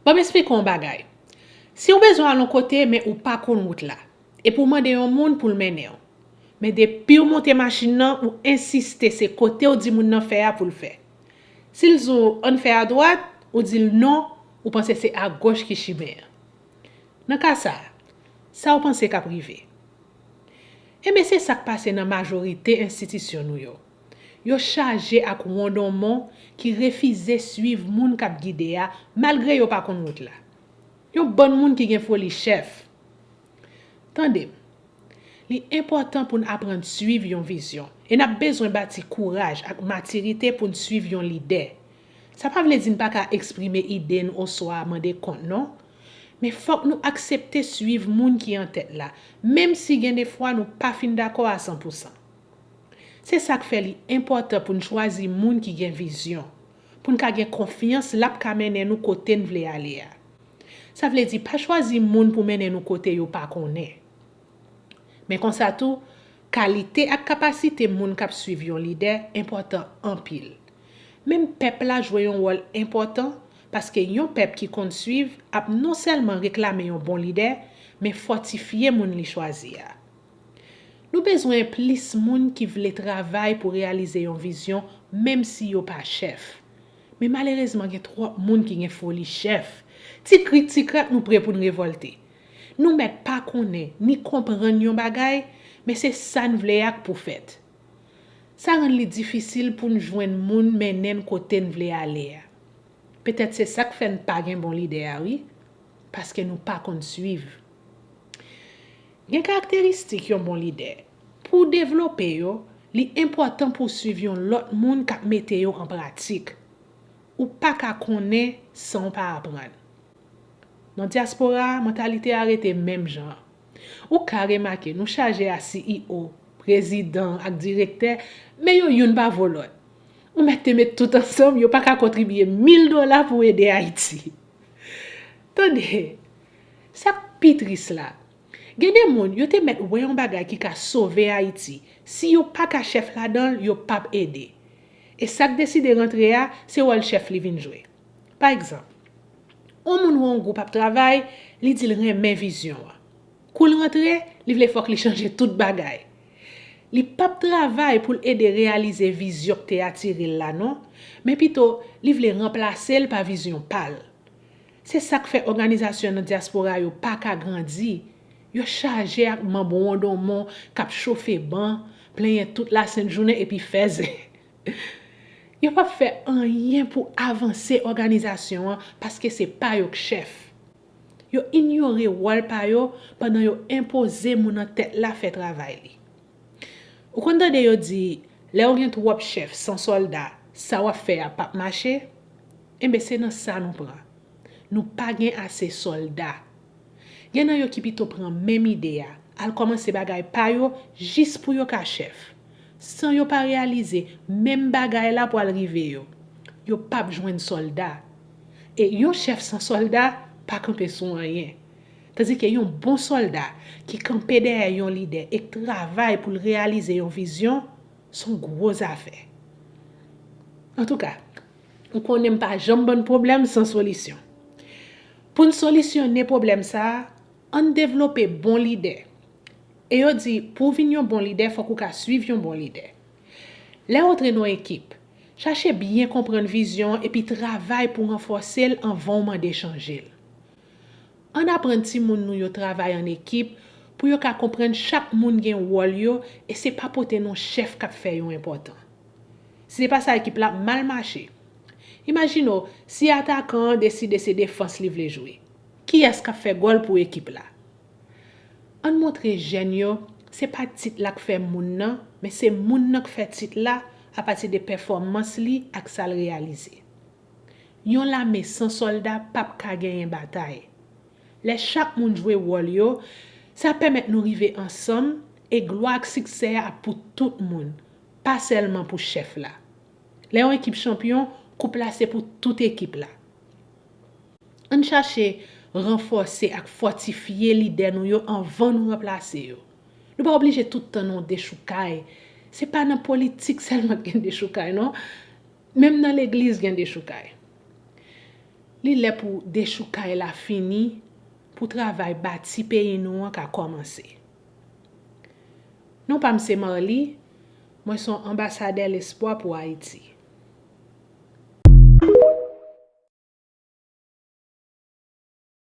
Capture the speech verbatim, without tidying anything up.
Ban m esplike w yon bagay. Si w bezwen al yon kote, men ou pa konn wout la, epi w mande yon moun pou l mennen w. Men depi w monte machin nan, ou ensiste se kote w di moun nan fè a pou l fè. Si l di w ann fè adwat, ou di l non, ou panse se agoch ki chimen an. Nan ka sa a, sa w panse k ap rive? Enben, se sa k pase nan majorite enstitisyon nou yo. Yo chaje ak wondonmon ki refize swiv moun k ap gide a, malgre yo pa konn wout la. Yon bann moun ki gen foli chèf. Tande m, li enpòtan pou n aprann swiv yon vizyon, e n ap bezwen bati kouraj ak matirite pou n swiv yon lidè. Sa pa vle di n pa ka eksprime ide n oswa mande kont, non. Men fòk nou aksepte swiv moun ki an tèt la, menm si gen de fwa nou pa fin dakò a san pou san. Se sa k fè li enpòtan pou n chwazi moun ki gen vizyon, pou n ka gen konfyans l ap ka mennen nou kote n vle ale a. Sa vle di pa chwazi moun pou mennen nou kote yo pa konnen. Men konsa tou, kalite ak kapasite moun k ap swiv yon lidè enpòtan anpil. Menm pèp la jwe yon wòl enpòtan, paske yon pèp ki konn swiv ap non sèlman reklame yon bon lidè, men fòtifye moun li chwazi a. Nou bezwen plis moun ki vle travay pou reyalize yon vizyon, menm si yo pa chèf. Men malerezman, gen twòp moun ki gen foli chèf. Ti krik, ti krak, nou pre pou n revòlte. Nou mèt pa konnen, ni konprann yon bagay, men se sa n vle a k pou fèt. Sa rann li difisil pou n jwenn moun mennen n kote n vle ale a. Petèt se sa k fè n pa gen bon lidè a, wi, paske nou pa konn swiv. Gen karakteristik yon bon lidè. Pou w devlope yo, li enpòtan pou w swiv yon lòt moun k ap mete yo an pratik. Ou pa ka konnen san w pa aprann. Nan dyaspora a, mantalite a rete menm jan an. Ou ka remake, nou chaje a C E O, prezidan ak direktè, men yo youn pa vo lòt. Ou mèt te met tout ansanm, yo pa ka kontribye mil dola pou ede Ayiti. Tande, sa k pi tris la, gen de moun, yo te mèt wè yon bagay ki ka sove Ayiti. Si yo pa ka chèf ladan l, yo p ap ede. E sa k deside rantre a, se wòl chèf li vin jwe. Pa egzanp, yon moun wè yon gwoup ap travay, li di l renmen vizyon an. Kou l rantre, li vle fòk li chanje tout bagay. Li p ap travay pou l ede reyalize vizyon k te atire l la, non, men pito, li vle ranplase l pa vizyon pa l. Se sa k fè òganizasyon nan dyaspora yo pa ka grandi. Yo chaje ak manm wondonmon k ap chofe ban, plenyen tout lasent jounen epi fè zen. Yo p ap fè anyen pou avanse òganizasyon an paske se pa yo k chèf. Yo inyore wòl pa yo pandan yo enpoze moun an tèt la fè travay li. Ou konn tande yo di, lè w gen twòp chèf san sòlda, sa w ap fè a p ap mache? Enben, se nan sa nou pran. Nou pa gen ase sòlda. Gen nan yo ki pito pran menm ide a, al kòmanse bagay pa yo jis pou yo ka chèf. San yo pa reyalize, menm bagay la pwal rive yo. Yo p ap jwenn sòlda. E yon chèf san sòlda pa kanpe sou anyen. Tandike yon bon sòlda ki kanpe dèyè yon lidè e k travay pou l reyalize yon vizyon, se yon gwo zafè. Antouka, ou konnen m pa janm bann pwoblèm san solisyon. Pou n solisyone pwoblèm sa a, ann devlope bon lidè. E yo di, pou w vin yon bon lidè, fòk ou ka swiv yon bon lidè. Lè w antre nan yon ekip, chache byen konprann vizyon an epi travay pou ranfòse l anvan w mande chanje l. Ann aprann timoun nou yo travay ann ekip pou yo ka konprann chak moun gen wòl yo e se pa pote non chèf k ap fè yo enpòtan. Si se pa sa, ekip la ap mal mache. Imajine w, si atakan an deside se defans li vle jwe, kiyès k ap fè gòl pou ekip la? Ann montre jèn yo, se pa tit la k fè moun nan, men se moun nan k fè tit la apati de pèfòmans li ak sa l reyalize. Yon lame san sòlda p ap ka genyen batay. Lè chak moun jwe wòl yo, sa pèmèt nou rive ansanm e glwa ak siksè a ap pou tout moun, pa sèlman pou chèf la. Lè yon ekip chanpyon, koup la se pou tout ekip la. Ann chache ranfòse ak fòtifye lidè nou yo anvan nou ranplase yo. Nou pa oblije tout tan nan yon dechoukay. Se pa nan politik sèlman k gen dechoukay, non. Menm nan legliz gen dechoukay. Li lè pou dechoukay la fini, pou travay bati peyi nou an ka kòmanse. Non pa m se Marly, mwen se yon anbasadè lespwa pou Ayiti.